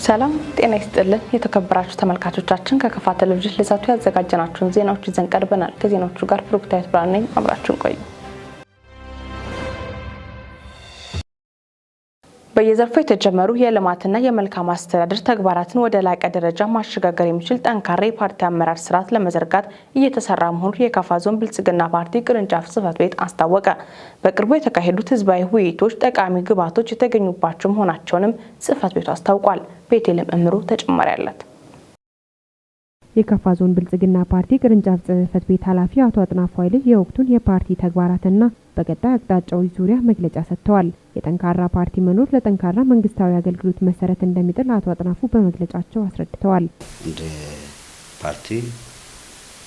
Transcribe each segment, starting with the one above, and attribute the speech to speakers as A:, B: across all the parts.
A: ሰላም ጤና ይስጥልን የተከበራችሁ ተመልካቾቻችን፣ ከከፋ ቴሌቪዥን ለዛቱ ያዘጋጀናቸውን ዜናዎች ይዘን ቀርበናል። ከዜናዎቹ ጋር ብሩክታዊት ብርሃኑ ነኝ። አብራችሁን ቆዩ። በየዘርፉ የተጀመሩ የልማትና የመልካም አስተዳደር ተግባራትን ወደ ላቀ ደረጃ ማሸጋገር የሚችል ጠንካራ የፓርቲ አመራር ስርዓት ለመዘርጋት እየተሰራ መሆኑን የካፋ ዞን ብልጽግና ፓርቲ ቅርንጫፍ ጽሕፈት ቤት አስታወቀ። በቅርቡ የተካሄዱት ህዝባዊ ውይይቶች ጠቃሚ ግብዓቶች የተገኙባቸው መሆናቸውንም ጽሕፈት ቤቱ አስታውቋል። ቤቴልም እምሩ ተጨማሪ አላት።
B: የካፋ ዞን ብልጽግና ፓርቲ ቅርንጫፍ ጽሕፈት ቤት ኃላፊ አቶ አጥናፉ ኃይሌ የወቅቱን የፓርቲ ተግባራትና በቀጣይ አቅጣጫዎች ዙሪያ መግለጫ ሰጥተዋል። የጠንካራ ፓርቲ መኖር ለጠንካራ መንግስታዊ አገልግሎት መሰረት እንደሚጥል አቶ አጥናፉ በመግለጫቸው አስረድተዋል።
C: እንደ ፓርቲ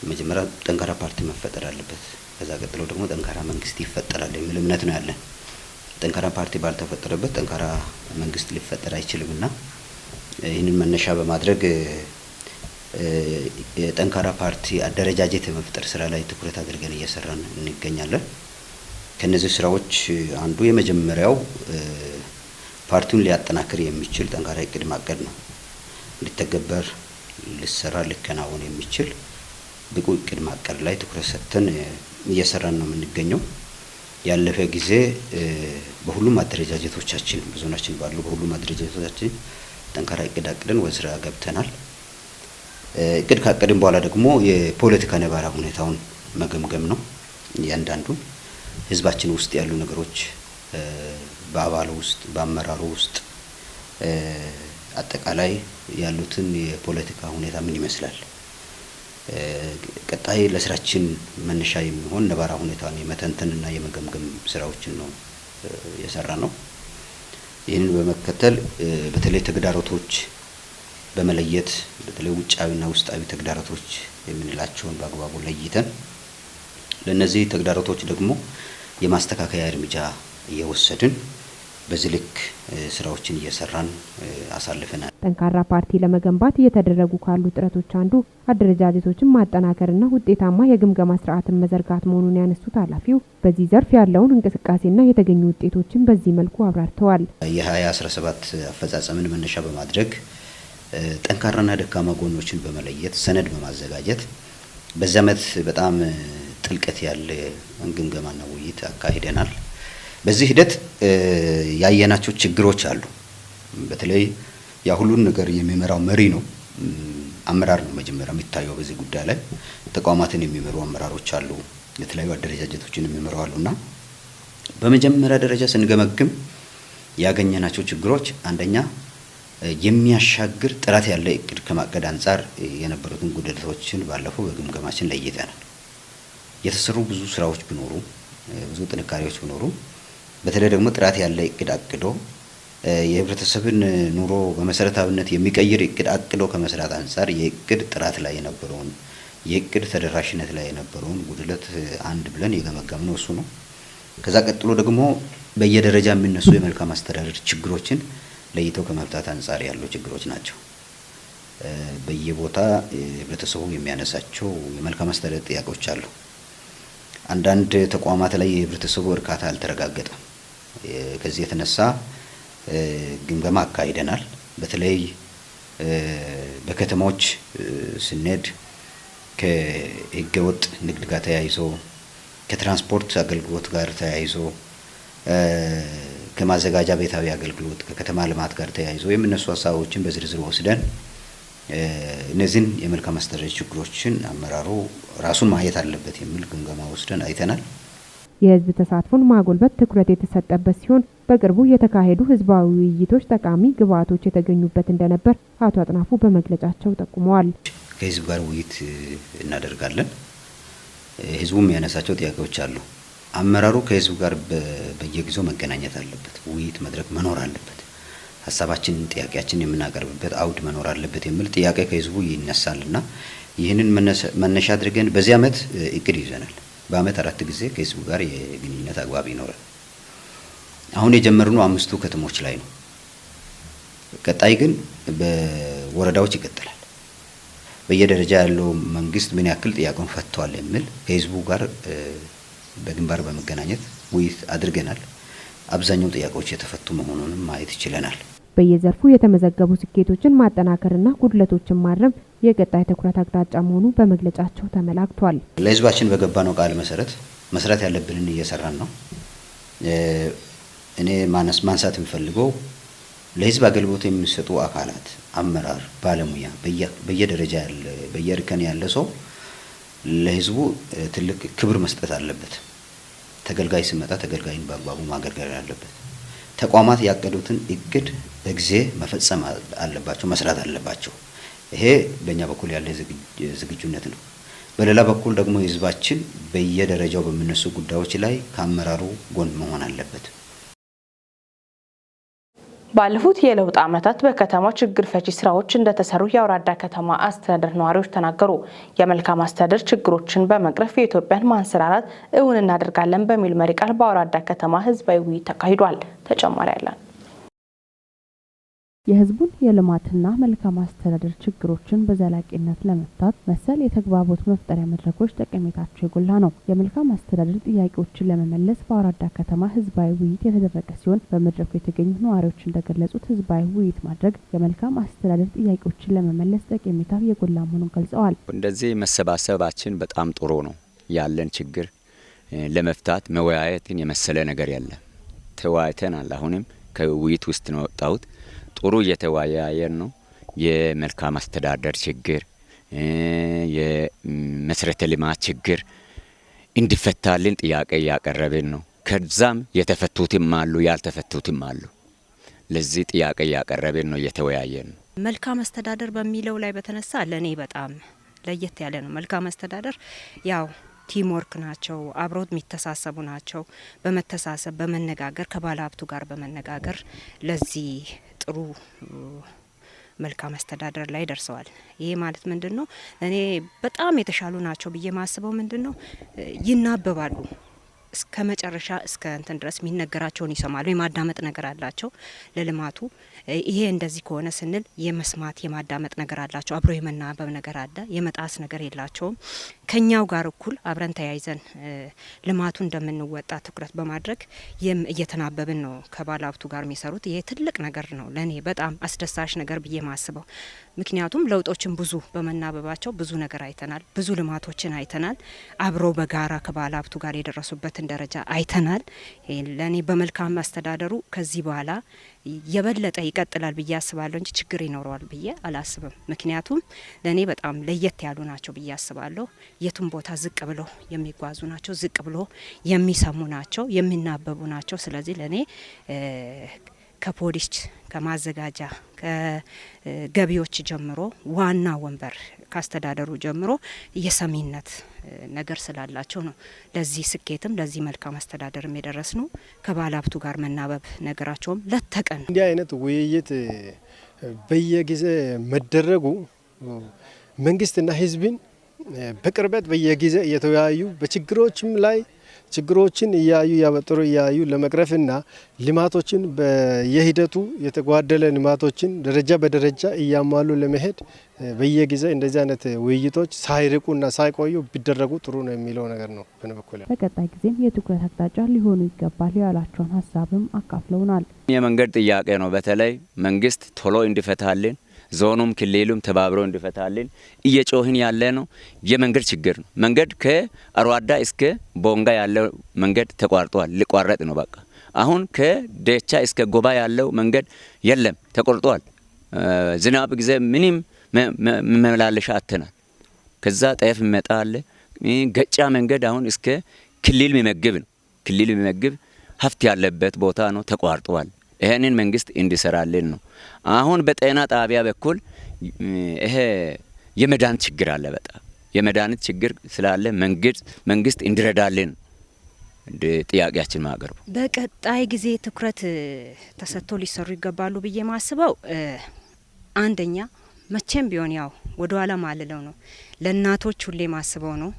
C: መጀመሪያ ጠንካራ ፓርቲ መፈጠር አለበት። ከዛ ቀጥሎ ደግሞ ጠንካራ መንግስት ይፈጠራል የሚል እምነት ነው ያለን። ጠንካራ ፓርቲ ባልተፈጠረበት ጠንካራ መንግስት ሊፈጠር አይችልምና ይህንን መነሻ በማድረግ የጠንካራ ፓርቲ አደረጃጀት የመፍጠር ስራ ላይ ትኩረት አድርገን እየሰራን እንገኛለን። ከነዚህ ስራዎች አንዱ የመጀመሪያው ፓርቲውን ሊያጠናክር የሚችል ጠንካራ እቅድ ማቀድ ነው። ሊተገበር፣ ሊሰራ፣ ሊከናወን የሚችል ብቁ እቅድ ማቀድ ላይ ትኩረት ሰጥተን እየሰራን ነው የምንገኘው። ያለፈ ጊዜ በሁሉም አደረጃጀቶቻችን፣ በዞናችን ባሉ በሁሉም አደረጃጀቶቻችን ጠንካራ እቅድ አቅደን ወደ ስራ ገብተናል። እቅድ ካቀድን በኋላ ደግሞ የፖለቲካ ነባራዊ ሁኔታውን መገምገም ነው። እያንዳንዱ ህዝባችን ውስጥ ያሉ ነገሮች፣ በአባሉ ውስጥ፣ በአመራሩ ውስጥ አጠቃላይ ያሉትን የፖለቲካ ሁኔታ ምን ይመስላል፣ ቀጣይ ለስራችን መነሻ የሚሆን ነባራዊ ሁኔታን የመተንተንና የመገምገም ስራዎችን ነው የሰራ ነው። ይህንን በመከተል በተለይ ተግዳሮቶች በመለየት፣ በተለይ ውጫዊና ውስጣዊ ተግዳሮቶች የምንላቸውን በአግባቡ ለይተን ለእነዚህ ተግዳሮቶች ደግሞ የማስተካከያ እርምጃ እየወሰድን በዚህ ልክ ስራዎችን እየሰራን አሳልፈናል።
B: ጠንካራ ፓርቲ ለመገንባት እየተደረጉ ካሉ ጥረቶች አንዱ አደረጃጀቶችን ማጠናከርና ውጤታማ የግምገማ ስርዓትን መዘርጋት መሆኑን ያነሱት ኃላፊው በዚህ ዘርፍ ያለውን እንቅስቃሴና የተገኙ ውጤቶችን በዚህ መልኩ አብራርተዋል።
C: የ2017 አፈጻጸምን መነሻ በማድረግ ጠንካራና ደካማ ጎኖችን በመለየት ሰነድ በማዘጋጀት በዚህ ዓመት በጣም ጥልቀት ያለ ግምገማና ውይይት አካሂደናል። በዚህ ሂደት ያየናቸው ችግሮች አሉ። በተለይ ያ ሁሉን ነገር የሚመራው መሪ ነው፣ አመራር ነው መጀመሪያ የሚታየው። በዚህ ጉዳይ ላይ ተቋማትን የሚመሩ አመራሮች አሉ፣ የተለያዩ አደረጃጀቶችን የሚመሩ አሉና በመጀመሪያ ደረጃ ስንገመግም ያገኘናቸው ችግሮች አንደኛ የሚያሻግር ጥራት ያለ እቅድ ከማቀድ አንጻር የነበሩትን ጉድለቶችን ባለፈው በግምገማችን ለይተናል። የተሰሩ ብዙ ስራዎች ቢኖሩ፣ ብዙ ጥንካሬዎች ቢኖሩ፣ በተለይ ደግሞ ጥራት ያለ እቅድ አቅዶ የህብረተሰብን ኑሮ በመሰረታዊነት የሚቀይር እቅድ አቅዶ ከመስራት አንጻር የእቅድ ጥራት ላይ የነበረውን፣ የእቅድ ተደራሽነት ላይ የነበረውን ጉድለት አንድ ብለን የገመገምነው እሱ ነው። ከዛ ቀጥሎ ደግሞ በየደረጃ የሚነሱ የመልካም አስተዳደር ችግሮችን ለይተው ከመፍታት አንጻር ያሉ ችግሮች ናቸው። በየቦታ ህብረተሰቡ የሚያነሳቸው የመልካም አስተዳደር ጥያቄዎች አሉ። አንዳንድ ተቋማት ላይ የህብረተሰቡ እርካታ አልተረጋገጠም። ከዚህ የተነሳ ግምገማ አካሂደናል። በተለይ በከተሞች ስንሄድ ከህገወጥ ንግድ ጋር ተያይዞ፣ ከትራንስፖርት አገልግሎት ጋር ተያይዞ፣ ከማዘጋጃ ቤታዊ አገልግሎት፣ ከከተማ ልማት ጋር ተያይዞ የሚነሱ ሀሳቦችን በዝርዝር ወስደን እነዚህን የመልካም አስተዳደር ችግሮችን አመራሩ ራሱን ማየት አለበት የሚል ግምገማ ወስደን አይተናል።
B: የህዝብ ተሳትፎን ማጎልበት ትኩረት የተሰጠበት ሲሆን በቅርቡ የተካሄዱ ህዝባዊ ውይይቶች ጠቃሚ ግብዓቶች የተገኙበት እንደነበር አቶ አጥናፉ በመግለጫቸው ጠቁመዋል።
C: ከህዝብ ጋር ውይይት እናደርጋለን። ህዝቡ የሚያነሳቸው ጥያቄዎች አሉ። አመራሩ ከህዝቡ ጋር በየጊዜው መገናኘት አለበት። ውይይት መድረክ መኖር አለበት። ሀሳባችንን፣ ጥያቄያችንን የምናቀርብበት አውድ መኖር አለበት የሚል ጥያቄ ከህዝቡ ይነሳልና ይህንን መነሻ አድርገን በዚህ ዓመት እቅድ ይዘናል። በአመት 4 ጊዜ ከህዝቡ ጋር የግንኙነት አግባብ ይኖራል። አሁን የጀመርነው 5ቱ ከተሞች ላይ ነው። ቀጣይ ግን በወረዳዎች ይቀጥላል። በየደረጃ ያለው መንግስት ምን ያክል ጥያቄውን ፈቷል የሚል ከህዝቡ ጋር በግንባር በመገናኘት ውይይት አድርገናል። አብዛኛው ጥያቄዎች የተፈቱ መሆኑንም ማየት ችለናል።
B: በየዘርፉ የተመዘገቡ ስኬቶችን ማጠናከርና ጉድለቶችን ማረም የቀጣይ ትኩረት አቅጣጫ መሆኑ በመግለጫቸው ተመላክቷል።
C: ለህዝባችን በገባነው ቃል መሰረት መስራት ያለብንን እየሰራን ነው። እኔ ማንሳት የምፈልገው ለህዝብ አገልግሎት የሚሰጡ አካላት፣ አመራር፣ ባለሙያ፣ በየደረጃ ያለ፣ በየእርከን ያለ ሰው ለህዝቡ ትልቅ ክብር መስጠት አለበት። ተገልጋይ ሲመጣ ተገልጋይን በአግባቡ ማገልገል አለበት። ተቋማት ያቀዱትን እቅድ በጊዜ መፈጸም አለባቸው፣ መስራት አለባቸው። ይሄ በእኛ በኩል ያለ ዝግጁነት ነው። በሌላ በኩል ደግሞ ህዝባችን በየደረጃው በሚነሱ ጉዳዮች ላይ ከአመራሩ ጎን መሆን አለበት።
A: ባለፉት የለውጥ ዓመታት በከተማው ችግር ፈቺ ስራዎች እንደተሰሩ የአውራዳ ከተማ አስተዳደር ነዋሪዎች ተናገሩ። የመልካም አስተዳደር ችግሮችን በመቅረፍ የኢትዮጵያን ማንሰራራት እውን እናደርጋለን በሚል መሪ ቃል በአውራዳ ከተማ ህዝባዊ ውይይት ተካሂዷል። ተጨማሪ ያለን
D: የህዝቡን የልማትና መልካም አስተዳደር ችግሮችን በዘላቂነት ለመፍታት መሰል የተግባቦት መፍጠሪያ መድረኮች ጠቀሜታቸው የጎላ ነው። የመልካም አስተዳደር ጥያቄዎችን ለመመለስ በአራዳ ከተማ ህዝባዊ ውይይት የተደረገ ሲሆን፣ በመድረኩ የተገኙ ነዋሪዎች እንደገለጹት ህዝባዊ ውይይት ማድረግ የመልካም አስተዳደር ጥያቄዎችን ለመመለስ ጠቀሜታው የጎላ መሆኑን ገልጸዋል።
E: እንደዚህ መሰባሰባችን በጣም ጥሩ ነው። ያለን ችግር ለመፍታት መወያየትን የመሰለ ነገር የለም። ተወያይተናል። አሁንም ከውይይት ውስጥ ነው የወጣሁት። ጥሩ እየተወያየን ነው። የመልካም አስተዳደር ችግር፣ የመሰረተ ልማት ችግር እንዲፈታልን ጥያቄ እያቀረብን ነው። ከዛም የተፈቱትም አሉ፣ ያልተፈቱትም አሉ። ለዚህ ጥያቄ እያቀረብን ነው፣ እየተወያየን ነው።
F: መልካም አስተዳደር በሚለው ላይ በተነሳ ለእኔ በጣም ለየት ያለ ነው። መልካም አስተዳደር ያው team work ናቸው፣ አብረው የሚተሳሰቡ ናቸው። በመተሳሰብ፣ በመነጋገር፣ ከባለ ሀብቱ ጋር በመነጋገር ለዚህ ጥሩ መልካም አስተዳደር ላይ ደርሰዋል። ይሄ ማለት ምንድን ነው? እኔ በጣም የተሻሉ ናቸው ብዬ ማስበው ምንድን ነው? ይናበባሉ። እስከ መጨረሻ እስከ እንትን ድረስ የሚነገራቸውን ይሰማሉ። የማዳመጥ ነገር አላቸው። ለልማቱ ይሄ እንደዚህ ከሆነ ስንል የመስማት፣ የማዳመጥ ነገር አላቸው። አብሮ የመናበብ ነገር አለ። የመጣስ ነገር የላቸውም። ከኛው ጋር እኩል አብረን ተያይዘን ልማቱ እንደምንወጣ ትኩረት በማድረግ እየተናበብን ነው ከባለ ሀብቱ ጋር የሚሰሩት። ይሄ ትልቅ ነገር ነው፣ ለእኔ በጣም አስደሳች ነገር ብዬ ማስበው። ምክንያቱም ለውጦችን ብዙ በመናበባቸው ብዙ ነገር አይተናል። ብዙ ልማቶችን አይተናል። አብሮ በጋራ ከባለ ሀብቱ ጋር የደረሱበትን ደረጃ አይተናል። ለእኔ በመልካም አስተዳደሩ ከዚህ በኋላ የበለጠ ይቀጥላል ብዬ አስባለሁ እንጂ ችግር ይኖረዋል ብዬ አላስብም። ምክንያቱም ለእኔ በጣም ለየት ያሉ ናቸው ብዬ አስባለሁ። የቱም ቦታ ዝቅ ብሎ የሚጓዙ ናቸው፣ ዝቅ ብሎ የሚሰሙ ናቸው፣ የሚናበቡ ናቸው። ስለዚህ ለእኔ ከፖሊስ፣ ከማዘጋጃ፣ ከገቢዎች ጀምሮ፣ ዋና ወንበር ካስተዳደሩ ጀምሮ የሰሚነት ነገር ስላላቸው ነው ለዚህ ስኬትም ለዚህ መልካም አስተዳደርም የደረስ ነው። ከባለ ሀብቱ ጋር መናበብ ነገራቸውም ለተቀን
G: እንዲህ አይነት ውይይት በየጊዜ መደረጉ መንግስትና ህዝብን በቅርበት በየጊዜ እየተወያዩ በችግሮችም ላይ ችግሮችን እያዩ፣ እያበጠሩ እያዩ ለመቅረፍና ልማቶችን በየሂደቱ የተጓደለ ልማቶችን ደረጃ በደረጃ እያሟሉ ለመሄድ በየጊዜ እንደዚህ አይነት ውይይቶች ሳይርቁና ሳይቆዩ ቢደረጉ ጥሩ ነው የሚለው ነገር ነው በእኔ በኩል።
D: በቀጣይ ጊዜም የትኩረት አቅጣጫ ሊሆኑ ይገባል ያሏቸውን ሀሳብም አካፍለውናል።
E: የመንገድ ጥያቄ ነው። በተለይ መንግስት ቶሎ እንዲፈታልን፣ ዞኑም ክልሉም ተባብሮ እንዲፈታልን እየጮህን ያለ ነው። የመንገድ ችግር ነው። መንገድ ከአርዋዳ እስከ ቦንጋ ያለው መንገድ ተቋርጧል፣ ሊቋረጥ ነው። በቃ አሁን ከደቻ እስከ ጎባ ያለው መንገድ የለም፣ ተቆርጧል። ዝናብ ጊዜ ምንም መመላለሻ አጥተናል። ከዛ ጤፍ የሚመጣ አለ። ገጫ መንገድ አሁን እስከ ክልል የሚመግብ ነው። ክልል የሚመግብ ሀብት ያለበት ቦታ ነው፣ ተቋርጧል። ይሄንን መንግስት እንዲሰራልን ነው። አሁን በጤና ጣቢያ በኩል ይሄ የመድኃኒት ችግር አለ። በጣም የመድኃኒት ችግር ስላለ መንግስት እንዲረዳልን ጥያቄያችን ማቅረቡ።
F: በቀጣይ ጊዜ ትኩረት ተሰጥቶ ሊሰሩ ይገባሉ ብዬ ማስበው፣ አንደኛ መቼም ቢሆን ያው ወደ ኋላ ማልለው ነው፣ ለእናቶች ሁሌ ማስበው ነው።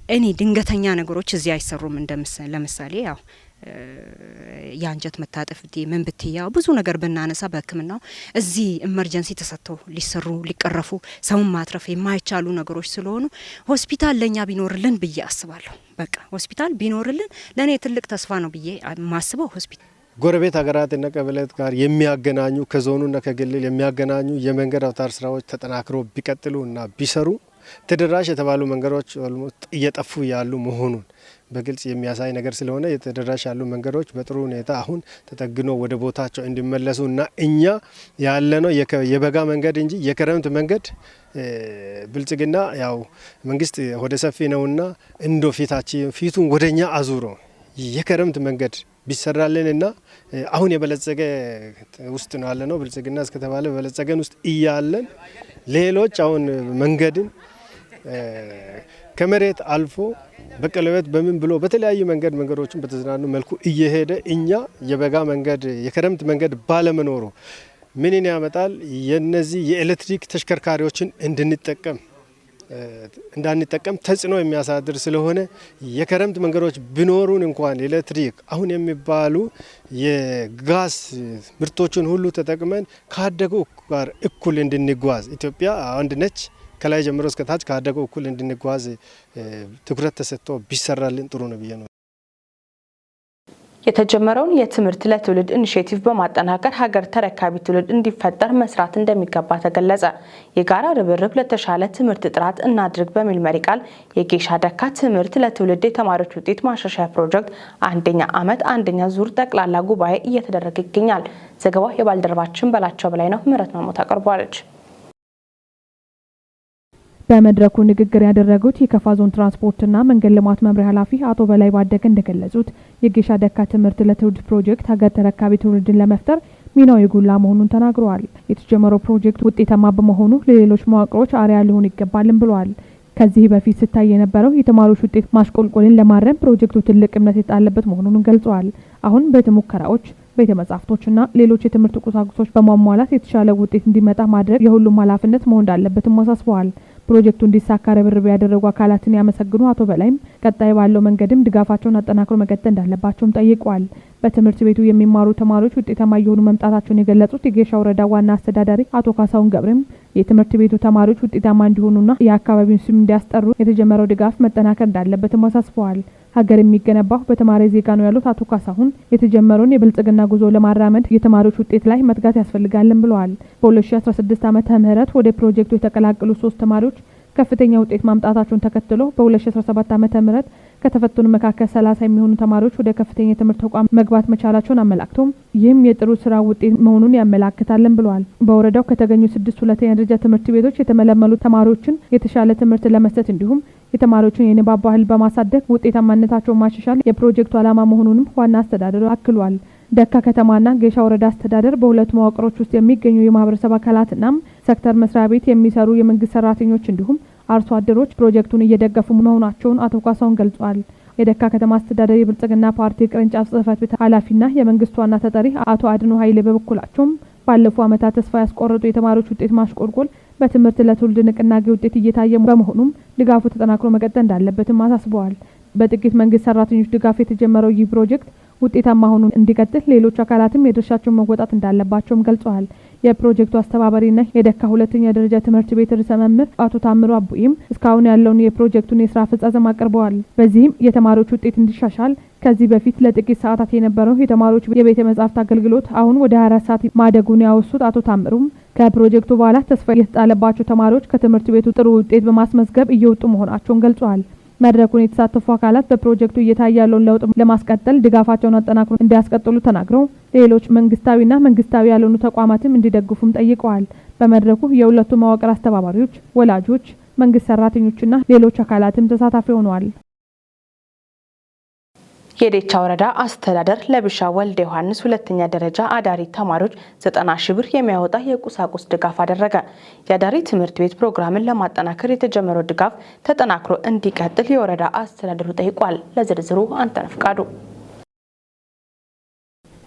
F: እኔ ድንገተኛ ነገሮች እዚህ አይሰሩም። ለምሳሌ ያው የአንጀት መታጠፍ ብትይ፣ ምን ብትይ፣ ያው ብዙ ነገር ብናነሳ በሕክምናው እዚህ emergency ተሰጥቶ ሊሰሩ፣ ሊቀረፉ፣ ሰውን ማትረፍ የማይቻሉ ነገሮች ስለሆኑ ሆስፒታል ለእኛ ቢኖርልን ብዬ አስባለሁ። በቃ ሆስፒታል ቢኖርልን ለእኔ ትልቅ ተስፋ ነው ብዬ የማስበው ሆስፒታል።
G: ጎረቤት ሀገራትና ቀበሌት ጋር የሚያገናኙ፣ ከዞኑና ከክልል የሚያገናኙ የመንገድ አውታር ስራዎች ተጠናክሮ ቢቀጥሉና ቢሰሩ ተደራሽ የተባሉ መንገዶች almost እየጠፉ ያሉ መሆኑን በግልጽ የሚያሳይ ነገር ስለሆነ፣ የተደራሽ ያሉ መንገዶች በጥሩ ሁኔታ አሁን ተጠግኖ ወደ ቦታቸው እንዲመለሱና እኛ ያለነው የበጋ መንገድ እንጂ የክረምት መንገድ፣ ብልጽግና ያው መንግስት ወደ ሰፊ ነውና እንዶ ፊታችን ፊቱን ወደኛ አዙሮ የክረምት መንገድ ቢሰራልንና አሁን የበለጸገ ውስጥ ነው ያለነው። ብልጽግና እስከተባለ በበለጸገን ውስጥ እያለን ሌሎች አሁን መንገድን ከመሬት አልፎ በቀለበት በምን ብሎ በተለያዩ መንገድ መንገዶችን በተዝናኑ መልኩ እየሄደ፣ እኛ የበጋ መንገድ የክረምት መንገድ ባለመኖሩ ምንን ያመጣል? የነዚህ የኤሌክትሪክ ተሽከርካሪዎችን እንዳንጠቀም ተጽዕኖ የሚያሳድር ስለሆነ፣ የክረምት መንገዶች ቢኖሩን እንኳን ኤሌክትሪክ አሁን የሚባሉ የጋዝ ምርቶችን ሁሉ ተጠቅመን ካደጉ ጋር እኩል እንድንጓዝ፣ ኢትዮጵያ አንድ ነች፣ ከላይ ጀምሮ እስከ ታች ካደጉ እኩል እንድንጓዝ ትኩረት ተሰጥቶ ቢሰራልን ጥሩ ነው ብዬ ነው።
A: የተጀመረውን የትምህርት ለትውልድ initiative በማጠናከር ሀገር ተረካቢ ትውልድ እንዲፈጠር መስራት እንደሚገባ ተገለጸ። የጋራ ርብርብ ለተሻለ ትምህርት ጥራት እናድርግ በሚል መሪ ቃል የጌሻ ደካ ትምህርት ለትውልድ የተማሪዎች ውጤት ማሻሻያ ፕሮጀክት አንደኛ ዓመት አንደኛ ዙር ጠቅላላ ጉባኤ እየተደረገ ይገኛል። ዘገባው የባልደረባችን በላቸው በላይ ነው። ምህረት ማሞት አቅርቧለች።
H: በመድረኩ ንግግር ያደረጉት የከፋ ዞን ትራንስፖርትና መንገድ ልማት መምሪያ ኃላፊ አቶ በላይ ባደገ እንደገለጹት፣ የጌሻ ደካ ትምህርት ለትውልድ ፕሮጀክት ሀገር ተረካቢ ትውልድን ለመፍጠር ሚናው የጎላ መሆኑን ተናግረዋል። የተጀመረው ፕሮጀክት ውጤታማ በመሆኑ ለሌሎች መዋቅሮች አርአያ ሊሆን ይገባልም ብለዋል። ከዚህ በፊት ሲታይ የነበረው የተማሪዎች ውጤት ማሽቆልቆልን ለማረም ፕሮጀክቱ ትልቅ እምነት የጣለበት መሆኑን ገልጸዋል። አሁን ቤተ ሙከራዎች፣ ቤተ መጻሕፍቶችና ሌሎች የትምህርት ቁሳቁሶች በማሟላት የተሻለ ውጤት እንዲመጣ ማድረግ የሁሉም ኃላፊነት መሆን እንዳለበትም አሳስበዋል። ፕሮጀክቱ እንዲሳካ ርብርብ ያደረጉ አካላትን ያመሰግኑ አቶ በላይም ቀጣይ ባለው መንገድም ድጋፋቸውን አጠናክሮ መቀጠል እንዳለባቸውም ጠይቀዋል። በትምህርት ቤቱ የሚማሩ ተማሪዎች ውጤታማ እየሆኑ መምጣታቸውን የገለጹት የጌሻ ወረዳ ዋና አስተዳዳሪ አቶ ካሳሁን ገብሬም፣ የትምህርት ቤቱ ተማሪዎች ውጤታማ እንዲሆኑና የአካባቢውን ስም እንዲያስጠሩ የተጀመረው ድጋፍ መጠናከር እንዳለበትም አሳስበዋል። ሀገር የሚገነባው በተማሪ ዜጋ ነው ያሉት አቶ ካሳሁን፣ የተጀመረውን የብልጽግና ጉዞ ለማራመድ የተማሪዎች ውጤት ላይ መትጋት ያስፈልጋልን ብለዋል። በ2016 ዓመተ ምህረት ወደ ፕሮጀክቱ የተቀላቀሉ ሶስት ተማሪዎች ከፍተኛ ውጤት ማምጣታቸውን ተከትሎ፣ በ2017 ዓመተ ምህረት ከተፈተኑ መካከል 30 የሚሆኑ ተማሪዎች ወደ ከፍተኛ የትምህርት ተቋም መግባት መቻላቸውን አመላክቶም፣ ይህም የጥሩ ስራ ውጤት መሆኑን ያመላክታልን ብለዋል። በወረዳው ከተገኙ ስድስት ሁለተኛ ደረጃ ትምህርት ቤቶች የተመለመሉ ተማሪዎችን የተሻለ ትምህርት ለመስጠት እንዲሁም የተማሪዎችን የንባብ ባህል በማሳደግ ውጤታማነታቸውን ማሻሻል የፕሮጀክቱ ዓላማ መሆኑንም ዋና አስተዳደሩ አክሏል። ደካ ከተማና ጌሻ ወረዳ አስተዳደር በሁለቱ መዋቅሮች ውስጥ የሚገኙ የማህበረሰብ አካላትና ሴክተር መስሪያ ቤት የሚሰሩ የመንግስት ሰራተኞች እንዲሁም አርሶ አደሮች ፕሮጀክቱን እየደገፉ መሆናቸውን አቶ ካሳሁን ገልጿል። የደካ ከተማ አስተዳደር የብልጽግና ፓርቲ ቅርንጫፍ ጽህፈት ቤት ኃላፊና የመንግስት ዋና ተጠሪ አቶ አድኖ ኃይሌ በበኩላቸውም፣ ባለፉ ዓመታት ተስፋ ያስቆረጡ የተማሪዎች ውጤት ማሽቆልቆል በትምህርት ለትውልድ ንቅናቄ ውጤት እየታየ በመሆኑም ድጋፉ ተጠናክሮ መቀጠል እንዳለበትም አሳስበዋል። በጥቂት መንግስት ሰራተኞች ድጋፍ የተጀመረው ይህ ፕሮጀክት ውጤታማ ሆኖ እንዲቀጥል ሌሎች አካላትም የድርሻቸውን መወጣት እንዳለባቸውም ገልጸዋል። የፕሮጀክቱ አስተባባሪና የደካ ሁለተኛ ደረጃ ትምህርት ቤት ርዕሰ መምህር አቶ ታምሩ አቡይም እስካሁን ያለውን የፕሮጀክቱን የስራ አፈጻጸም አቅርበዋል። በዚህም የተማሪዎች ውጤት እንዲሻሻል ከዚህ በፊት ለጥቂት ሰዓታት የነበረው የተማሪዎች የቤተ መጻሕፍት አገልግሎት አሁን ወደ 24 ሰዓት ማደጉን ያወሱት አቶ ታምሩም፣ ከፕሮጀክቱ በኋላ ተስፋ የተጣለባቸው ተማሪዎች ከትምህርት ቤቱ ጥሩ ውጤት በማስመዝገብ እየወጡ መሆናቸውን ገልጸዋል። መድረኩን የተሳተፉ አካላት በፕሮጀክቱ እየታየ ያለውን ለውጥ ለማስቀጠል ድጋፋቸውን አጠናክሮ እንዲያስቀጥሉ ተናግረው፣ ሌሎች መንግስታዊና መንግስታዊ ያልሆኑ ተቋማትም እንዲደግፉም ጠይቀዋል። በመድረኩ የሁለቱ መዋቅር አስተባባሪዎች፣ ወላጆች፣ መንግስት ሰራተኞችና ሌሎች አካላትም ተሳታፊ ሆነዋል።
A: የዴቻ ወረዳ አስተዳደር ለቢሻ ወልደ ዮሐንስ ሁለተኛ ደረጃ አዳሪ ተማሪዎች 90 ሺህ ብር የሚያወጣ የቁሳቁስ ድጋፍ አደረገ። የአዳሪ ትምህርት ቤት ፕሮግራምን ለማጠናከር የተጀመረው ድጋፍ ተጠናክሮ እንዲቀጥል የወረዳ አስተዳደሩ ጠይቋል። ለዝርዝሩ አንተነህ ፍቃዱ።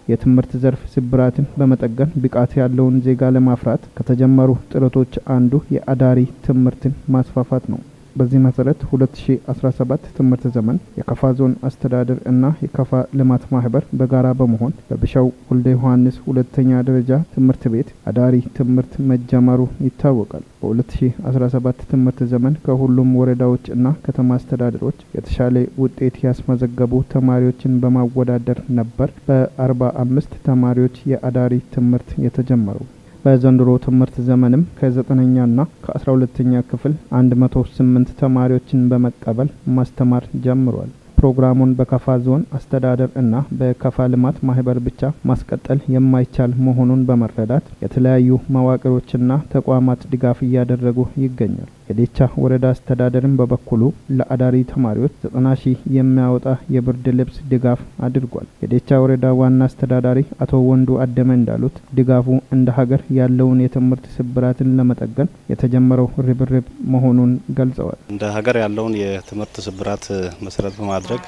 I: የትምህርት ዘርፍ ስብራትን በመጠገን ብቃት ያለውን ዜጋ ለማፍራት ከተጀመሩ ጥረቶች አንዱ የአዳሪ ትምህርትን ማስፋፋት ነው። በዚህ መሰረት 2017 ትምህርት ዘመን የከፋ ዞን አስተዳደር እና የከፋ ልማት ማህበር በጋራ በመሆን በብሻው ወልደ ዮሐንስ ሁለተኛ ደረጃ ትምህርት ቤት አዳሪ ትምህርት መጀመሩ ይታወቃል። በ2017 ትምህርት ዘመን ከሁሉም ወረዳዎች እና ከተማ አስተዳደሮች የተሻለ ውጤት ያስመዘገቡ ተማሪዎችን በማወዳደር ነበር በ45 ተማሪዎች የአዳሪ ትምህርት የተጀመረው። በዘንድሮ ትምህርት ዘመንም ከ9ኛና ከ12ኛ ክፍል 108 ተማሪዎችን በመቀበል ማስተማር ጀምሯል። ፕሮግራሙን በከፋ ዞን አስተዳደር እና በከፋ ልማት ማህበር ብቻ ማስቀጠል የማይቻል መሆኑን በመረዳት የተለያዩ መዋቅሮችና ተቋማት ድጋፍ እያደረጉ ይገኛል። የዴቻ ወረዳ አስተዳደርን በበኩሉ ለአዳሪ ተማሪዎች 90 ሺህ የሚያወጣ የብርድ ልብስ ድጋፍ አድርጓል። የዴቻ ወረዳ ዋና አስተዳዳሪ አቶ ወንዱ አደመ እንዳሉት ድጋፉ እንደ ሀገር ያለውን የትምህርት ስብራትን ለመጠገን የተጀመረው ርብርብ መሆኑን ገልጸዋል።
J: እንደ ሀገር ያለውን የትምህርት ስብራት መሰረት በማድረግ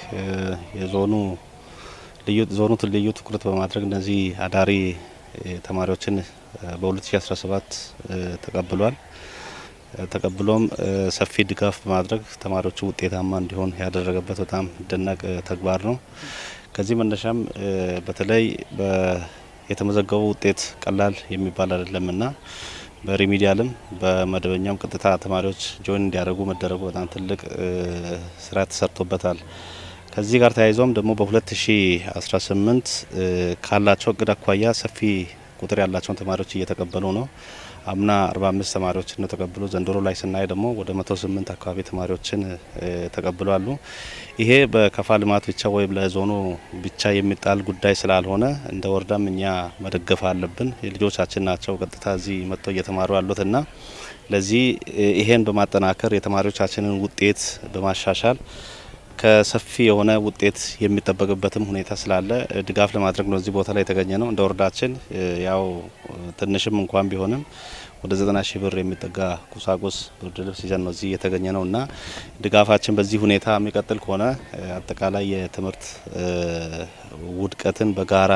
J: የዞኑ ልዩ ትኩረት በማድረግ እነዚህ አዳሪ ተማሪዎችን በ2017 ተቀብሏል። ተቀብሎም ሰፊ ድጋፍ በማድረግ ተማሪዎቹ ውጤታማ እንዲሆን ያደረገበት በጣም ደናቅ ተግባር ነው። ከዚህ መነሻም በተለይ የተመዘገበው ውጤት ቀላል የሚባል አይደለምና በሪሚዲያልም በመደበኛም ቀጥታ ተማሪዎች join እንዲያደርጉ መደረጉ በጣም ትልቅ ስራ ተሰርቶበታል። ከዚህ ጋር ተያይዞም ደግሞ በ2018 ካላቸው እቅድ አኳያ ሰፊ ቁጥር ያላቸውን ተማሪዎች እየተቀበሉ ነው። አምና 45 ተማሪዎችን ነው ተቀብሎ፣ ዘንድሮ ላይ ስናይ ደግሞ ወደ 108 አካባቢ ተማሪዎችን ተቀብሏሉ። ይሄ በከፋ ልማት ብቻ ወይም ለዞኑ ብቻ የሚጣል ጉዳይ ስላልሆነ እንደ ወረዳም እኛ መደገፍ አለብን። ልጆቻችን ናቸው ቀጥታ እዚህ መጥተው እየተማሩ ያሉትና ለዚህ ይሄን በማጠናከር የተማሪዎቻችንን ውጤት በማሻሻል ከሰፊ የሆነ ውጤት የሚጠበቅበትም ሁኔታ ስላለ ድጋፍ ለማድረግ ነው እዚህ ቦታ ላይ የተገኘ ነው። እንደ ወረዳችን ያው ትንሽም እንኳን ቢሆንም ወደ 90 ሺህ ብር የሚጠጋ ቁሳቁስ ብርድ ልብስ ይዘን ነው እዚህ የተገኘ ነውና ድጋፋችን በዚህ ሁኔታ የሚቀጥል ከሆነ አጠቃላይ የትምህርት ውድቀትን በጋራ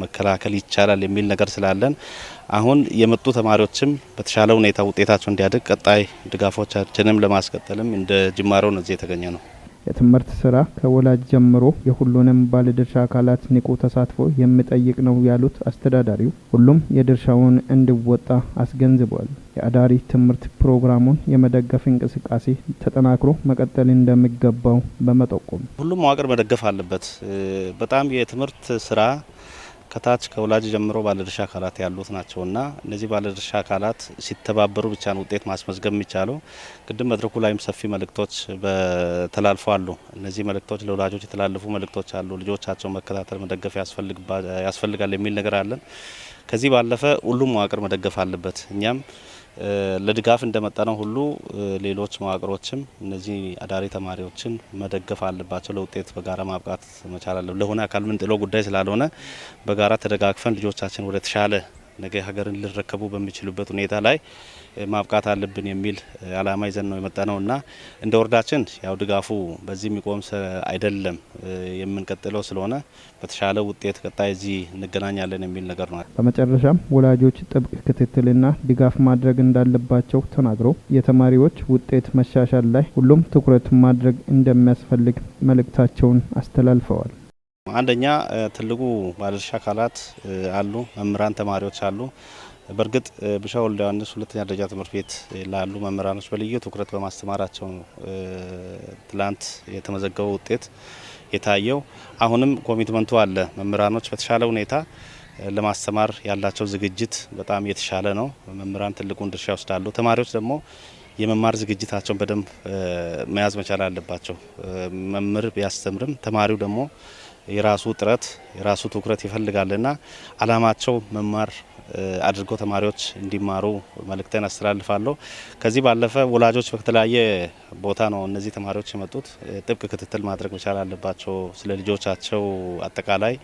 J: መከላከል ይቻላል የሚል ነገር ስላለን አሁን የመጡ ተማሪዎችም በተሻለ ሁኔታ ውጤታቸው እንዲያድግ ቀጣይ ድጋፎቻችንም ለማስቀጠልም እንደ ጅማሮ ነው እዚህ የተገኘ ነው።
I: የትምህርት ስራ ከወላጅ ጀምሮ የሁሉንም ባለድርሻ አካላት ንቁ ተሳትፎ የሚጠይቅ ነው ያሉት አስተዳዳሪው ሁሉም የድርሻውን እንዲወጣ አስገንዝበዋል። የአዳሪ ትምህርት ፕሮግራሙን የመደገፍ እንቅስቃሴ ተጠናክሮ መቀጠል እንደሚገባው በመጠቆም
J: ሁሉም መዋቅር መደገፍ አለበት። በጣም የትምህርት ስራ ከታች ከወላጅ ጀምሮ ባለድርሻ አካላት ያሉት ናቸውና እነዚህ ባለድርሻ አካላት ሲተባበሩ ብቻ ነው ውጤት ማስመዝገብ የሚቻለው። ቅድም መድረኩ ላይም ሰፊ መልእክቶች ተላልፈው አሉ። እነዚህ መልእክቶች ለወላጆች የተላለፉ መልእክቶች አሉ። ልጆቻቸው መከታተል መደገፍ ያስፈልጋል የሚል ነገር አለን። ከዚህ ባለፈ ሁሉም መዋቅር መደገፍ አለበት። እኛም ለድጋፍ እንደመጣ ነው ሁሉ ሌሎች መዋቅሮችም እነዚህ አዳሪ ተማሪዎችን መደገፍ አለባቸው። ለውጤት በጋራ ማብቃት መቻል አለብን። ለሆነ አካል ምን ጥሎ ጉዳይ ስላልሆነ በጋራ ተደጋግፈን ልጆቻችን ወደ ተሻለ ነገ ሀገርን ሊረከቡ በሚችሉበት ሁኔታ ላይ ማብቃት አለብን የሚል አላማ ይዘን ነው የመጣ ነውና እንደ ወረዳችን ያው ድጋፉ በዚህ የሚቆም አይደለም፣ የምንቀጥለው ስለሆነ በተሻለ ውጤት ቀጣይ እዚህ እንገናኛለን የሚል ነገር ነው።
I: በመጨረሻም ወላጆች ጥብቅ ክትትልና ድጋፍ ማድረግ እንዳለባቸው ተናግረው የተማሪዎች ውጤት መሻሻል ላይ ሁሉም ትኩረት ማድረግ እንደሚያስፈልግ መልእክታቸውን አስተላልፈዋል።
J: አንደኛ ትልቁ ባለድርሻ አካላት አሉ፣ መምህራን፣ ተማሪዎች አሉ። በእርግጥ ብሻው ወልደ ዮሐንስ ሁለተኛ ደረጃ ትምህርት ቤት ላሉ መምህራኖች በልዩ ትኩረት በማስተማራቸው ትላንት የተመዘገበው ውጤት የታየው። አሁንም commitment ኡ አለ። መምህራኖች በተሻለ ሁኔታ ለማስተማር ያላቸው ዝግጅት በጣም የተሻለ ነው። መምህራን ትልቁን ድርሻ ይወስዳሉ። ተማሪዎች ደግሞ የመማር ዝግጅታቸውን በደንብ መያዝ መቻል አለባቸው። መምህር ቢያስተምርም ተማሪው ደግሞ የራሱ ጥረት የራሱ ትኩረት ይፈልጋልና አላማቸው መማር አድርገው ተማሪዎች እንዲማሩ መልእክቴን አስተላልፋለሁ። ከዚህ ባለፈ ወላጆች በተለያየ ቦታ ነው እነዚህ ተማሪዎች የመጡት። ጥብቅ ክትትል ማድረግ መቻል አለባቸው። ስለ ልጆቻቸው አጠቃላይ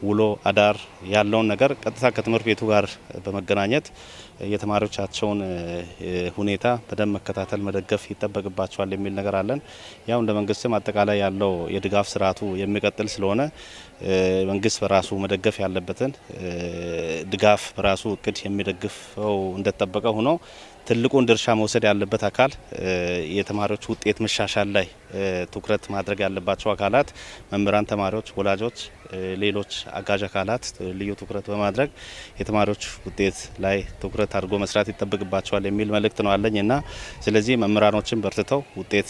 J: ውሎ አዳር ያለውን ነገር ቀጥታ ከትምህርት ቤቱ ጋር በመገናኘት የተማሪዎቻቸውን ሁኔታ በደንብ መከታተል መደገፍ ይጠበቅባቸዋል የሚል ነገር አለን። ያው እንደ መንግስትም አጠቃላይ ያለው የድጋፍ ስርዓቱ የሚቀጥል ስለሆነ መንግስት በራሱ መደገፍ ያለበትን ድጋፍ በራሱ እቅድ የሚደግፈው እንደተጠበቀ ሆኖ ትልቁን ድርሻ መውሰድ ያለበት አካል የተማሪዎች ውጤት መሻሻል ላይ ትኩረት ማድረግ ያለባቸው አካላት መምህራን፣ ተማሪዎች፣ ወላጆች፣ ሌሎች አጋዥ አካላት ልዩ ትኩረት በማድረግ የተማሪዎች ውጤት ላይ ትኩረት አድርጎ መስራት ይጠበቅባቸዋል የሚል መልእክት ነው አለኝ እና ስለዚህ መምህራኖችን በርትተው ውጤት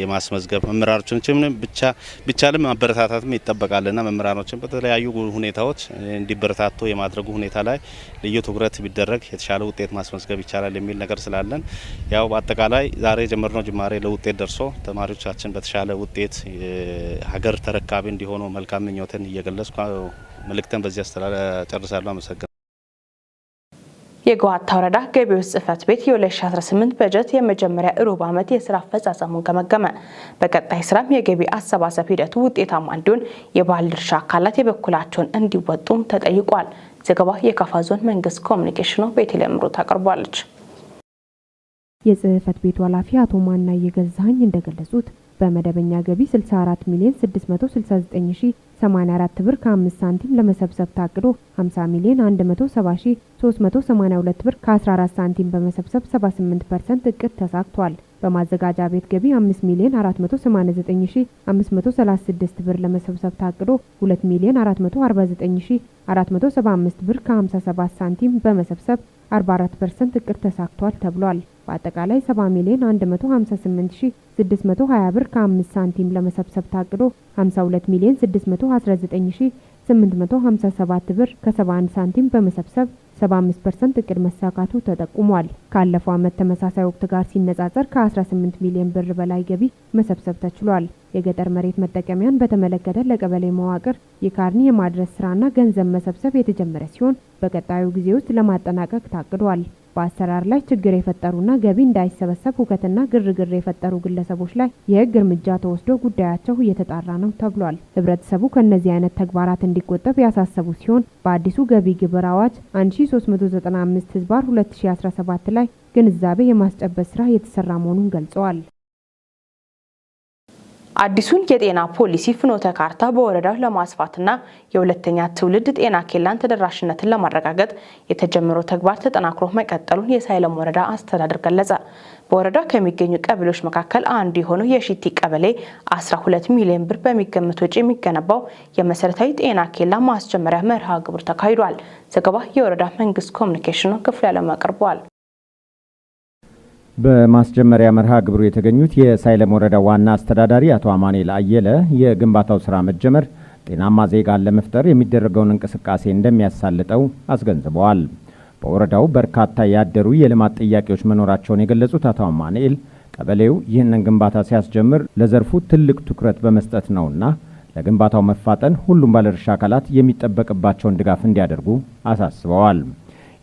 J: የማስመዝገብ መምህራኖችን ብቻ ቢቻልም ማበረታታትም ይጠበቃልና መምህራኖችን በተለያዩ ሁኔታዎች እንዲበረታቱ የማድረጉ ሁኔታ ላይ ልዩ ትኩረት ቢደረግ የተሻለ ውጤት ማስመዝገብ ይቻላል የሚል ነገር ስላለን ያው በአጠቃላይ ዛሬ የጀመርነው ጅማሬ ለውጤት ደርሶ ተማሪዎቻችን በተሻለ ውጤት ሀገር ተረካቢ እንዲሆኑ መልካም ምኞትን እየገለጽኩ መልእክተን በዚህ ጨርሳለሁ። አመሰግናለሁ።
A: የገዋታ ወረዳ ገቢዎች ጽሕፈት ቤት የ2018 በጀት የመጀመሪያ ሩብ ዓመት የስራ አፈጻጸሙን ገመገመ። በቀጣይ ስራም የገቢ አሰባሰብ ሂደቱ ውጤታማ እንዲሆን የባለድርሻ አካላት የበኩላቸውን እንዲወጡም ተጠይቋል። ዘገባ የካፋ ዞን መንግስት ኮሚኒኬሽኑ ቤተልሔም ሩት አቅርቧለች።
B: የጽህፈት ቤቱ ኃላፊ አቶ ማናዬ ገዛኸኝ እንደገለጹት በመደበኛ ገቢ 64 ሚሊዮን 669,084 ብር ከ5 ሳንቲም ለመሰብሰብ ታቅዶ 50 ሚሊዮን 170,382 ብር ከ14 ሳንቲም በመሰብሰብ 78% እቅድ ተሳክቷል። በማዘጋጃ ቤት ገቢ 5 ሚሊዮን 489,536 ብር ለመሰብሰብ ታቅዶ 2 ሚሊዮን 449,475 ብር ከ57 ሳንቲም በመሰብሰብ 44% እቅድ ተሳክቷል ተብሏል። በአጠቃላይ 70 ሚሊዮን 158,620 ብር ከ5 ሳንቲም ለመሰብሰብ ታቅዶ 52 ሚሊዮን 619,857 ብር ከ71 ሳንቲም በመሰብሰብ 75% እቅድ መሳካቱ ተጠቁሟል። ካለፈው ዓመት ተመሳሳይ ወቅት ጋር ሲነጻጸር ከ18 ሚሊዮን ብር በላይ ገቢ መሰብሰብ ተችሏል። የገጠር መሬት መጠቀሚያን በተመለከተ ለቀበሌ መዋቅር የካርኒ የማድረስ ስራና ገንዘብ መሰብሰብ የተጀመረ ሲሆን በቀጣዩ ጊዜ ውስጥ ለማጠናቀቅ ታቅዷል። በአሰራር ላይ ችግር የፈጠሩና ገቢ እንዳይሰበሰብ ሁከትና ግርግር የፈጠሩ ግለሰቦች ላይ የሕግ እርምጃ ተወስዶ ጉዳያቸው እየተጣራ ነው ተብሏል። ህብረተሰቡ ከእነዚህ አይነት ተግባራት እንዲቆጠብ ያሳሰቡ ሲሆን በአዲሱ ገቢ ግብር አዋጅ 1395/2017 ላይ ግንዛቤ የማስጨበጥ ስራ እየተሰራ መሆኑን ገልጸዋል።
A: አዲሱን የጤና ፖሊሲ ፍኖተ ካርታ በወረዳው ለማስፋትና የሁለተኛ ትውልድ ጤና ኬላን ተደራሽነትን ለማረጋገጥ የተጀመረው ተግባር ተጠናክሮ መቀጠሉን የሳይለም ወረዳ አስተዳደር ገለጸ። በወረዳ ከሚገኙ ቀበሌዎች መካከል አንዱ የሆነው የሺቲ ቀበሌ 12 ሚሊዮን ብር በሚገመት ወጪ የሚገነባው የመሰረታዊ ጤና ኬላ ማስጀመሪያ መርሃ ግብር ተካሂዷል። ዘገባ የወረዳ መንግስት ኮሚኒኬሽን ክፍል ያለም አቅርበዋል።
K: በማስጀመሪያ መርሃ ግብሩ የተገኙት የሳይለም ወረዳ ዋና አስተዳዳሪ አቶ አማኑኤል አየለ የግንባታው ስራ መጀመር ጤናማ ዜጋን ለመፍጠር የሚደረገውን እንቅስቃሴ እንደሚያሳልጠው አስገንዝበዋል። በወረዳው በርካታ ያደሩ የልማት ጥያቄዎች መኖራቸውን የገለጹት አቶ አማኑኤል ቀበሌው ይህንን ግንባታ ሲያስጀምር ለዘርፉ ትልቅ ትኩረት በመስጠት ነውና ለግንባታው መፋጠን ሁሉም ባለድርሻ አካላት የሚጠበቅባቸውን ድጋፍ እንዲያደርጉ አሳስበዋል።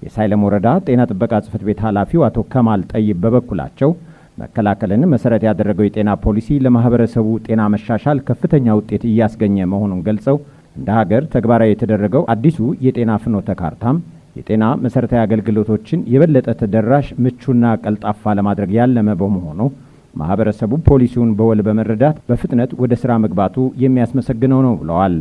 K: የሳይለም ወረዳ ጤና ጥበቃ ጽሕፈት ቤት ኃላፊው አቶ ከማል ጠይብ በበኩላቸው መከላከልን መሰረት ያደረገው የጤና ፖሊሲ ለማህበረሰቡ ጤና መሻሻል ከፍተኛ ውጤት እያስገኘ መሆኑን ገልጸው እንደ ሀገር ተግባራዊ የተደረገው አዲሱ የጤና ፍኖተ ካርታም የጤና መሰረታዊ አገልግሎቶችን የበለጠ ተደራሽ፣ ምቹና ቀልጣፋ ለማድረግ ያለመ በመሆኑ ማህበረሰቡ ፖሊሲውን በወል በመረዳት በፍጥነት ወደ ስራ መግባቱ የሚያስመሰግነው ነው ብለዋል።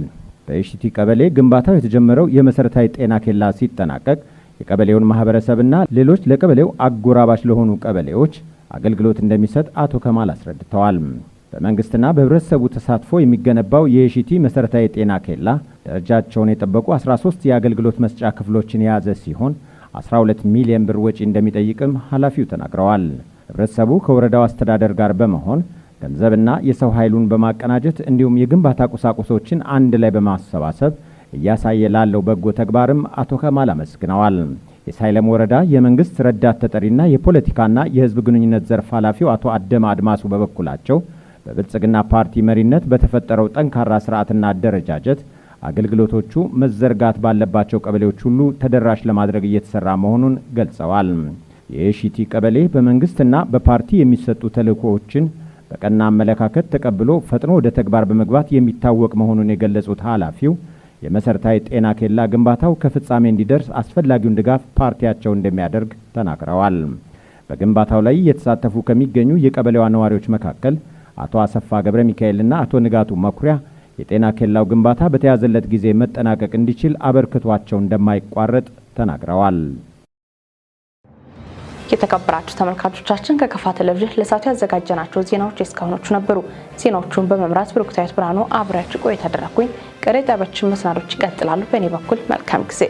K: በኢሽቲ ቀበሌ ግንባታው የተጀመረው የመሰረታዊ ጤና ኬላ ሲጠናቀቅ የቀበሌውን ማህበረሰብና ሌሎች ለቀበሌው አጎራባች ለሆኑ ቀበሌዎች አገልግሎት እንደሚሰጥ አቶ ከማል አስረድተዋል። በመንግስትና በህብረተሰቡ ተሳትፎ የሚገነባው የኢሽቲ መሰረታዊ ጤና ኬላ ደረጃቸውን የጠበቁ 13 የአገልግሎት መስጫ ክፍሎችን የያዘ ሲሆን 12 ሚሊዮን ብር ወጪ እንደሚጠይቅም ኃላፊው ተናግረዋል። ህብረተሰቡ ከወረዳው አስተዳደር ጋር በመሆን ገንዘብና የሰው ኃይሉን በማቀናጀት እንዲሁም የግንባታ ቁሳቁሶችን አንድ ላይ በማሰባሰብ እያሳየ ላለው በጎ ተግባርም አቶ ከማል አመስግነዋል። የሳይለም ወረዳ የመንግስት ረዳት ተጠሪና የፖለቲካና የህዝብ ግንኙነት ዘርፍ ኃላፊው አቶ አደመ አድማሱ በበኩላቸው በብልጽግና ፓርቲ መሪነት በተፈጠረው ጠንካራ ስርዓትና አደረጃጀት አገልግሎቶቹ መዘርጋት ባለባቸው ቀበሌዎች ሁሉ ተደራሽ ለማድረግ እየተሰራ መሆኑን ገልጸዋል። የኢሽቲ ቀበሌ በመንግስትና በፓርቲ የሚሰጡ ተልእኮዎችን በቀና አመለካከት ተቀብሎ ፈጥኖ ወደ ተግባር በመግባት የሚታወቅ መሆኑን የገለጹት ኃላፊው የመሰረታዊ ጤና ኬላ ግንባታው ከፍጻሜ እንዲደርስ አስፈላጊውን ድጋፍ ፓርቲያቸው እንደሚያደርግ ተናግረዋል። በግንባታው ላይ እየተሳተፉ ከሚገኙ የቀበሌዋ ነዋሪዎች መካከል አቶ አሰፋ ገብረ ሚካኤልና አቶ ንጋቱ መኩሪያ የጤና ኬላው ግንባታ በተያዘለት ጊዜ መጠናቀቅ እንዲችል አበርክቷቸው እንደማይቋረጥ ተናግረዋል።
A: የተከበራችሁ ተመልካቾቻችን፣ ከከፋ ቴሌቪዥን ለሰዓቱ ያዘጋጀናቸው ዜናዎች የእስካሁኖቹ ነበሩ። ዜናዎቹን በመምራት ብሩክታዊት ብርሃኑ አብሬያችሁ ቆይታ አደረኩኝ። ቀሪ ጣቢያችን መሰናዶች ይቀጥላሉ። በእኔ በኩል መልካም ጊዜ።